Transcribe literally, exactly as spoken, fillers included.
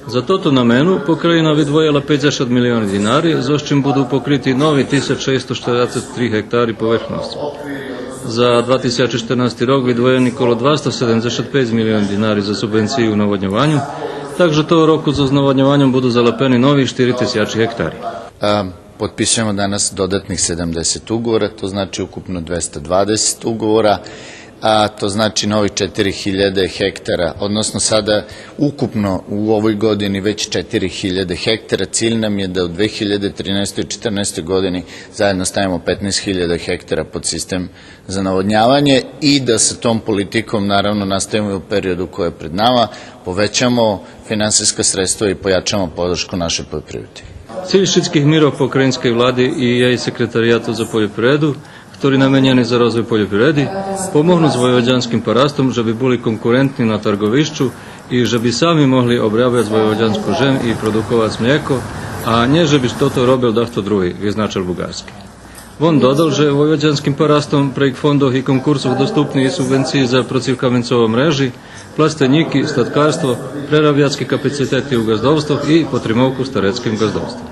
За тоту намену покраїна видвоєла пейдзешат милиони динари, зоз чим буду покрити нови тисяч шейсто штерацец три гектари поверхносци. За два тисячи штернасти рок видвоєни коло двасто седемдзешат пейц милиони динари за субвенциї у наводньованю, так же того року зоз наводньованьом буду залапени нови штири тисячи гектари. Е, Potpisujemo danas dodatnih sedamdeset ugovora, to znači ukupno dvesta dvadeset ugovora, a to znači novih četiri hiljade hektara, odnosno sada ukupno u ovoj godini već četiri hiljade hektara. Cilj nam je da u dve hiljade trinaestoj i četrnaestoj godini zajedno stavimo petnaest hiljada hektara pod sistem za navodnjavanje i da sa tom politikom, naravno, nastavimo i u periodu koji je pred nama, povećamo finansijska sredstva i pojačamo podršku našoj poljoprivredi. Циль шицких мирох покраїнскей влади и єй Секретарияту за польопривреду, хтори наменєни за розвой польопривреди, помогнуц войводянским парастом же би були конкурентни на тарговищу и же би сами могли обрабяц войводянску жем и продуковац млєко, а нє же би тото робел дахто други, визначел Бугарски. Вон додал же войводянским парастом прейґ фондох и конкурсох доступни и субвенциї за процивкаменцова мрежи, пластенїки, статкарство, прерабяцки капацитети у ґаздовствох и потримовку старецким ґаздовством.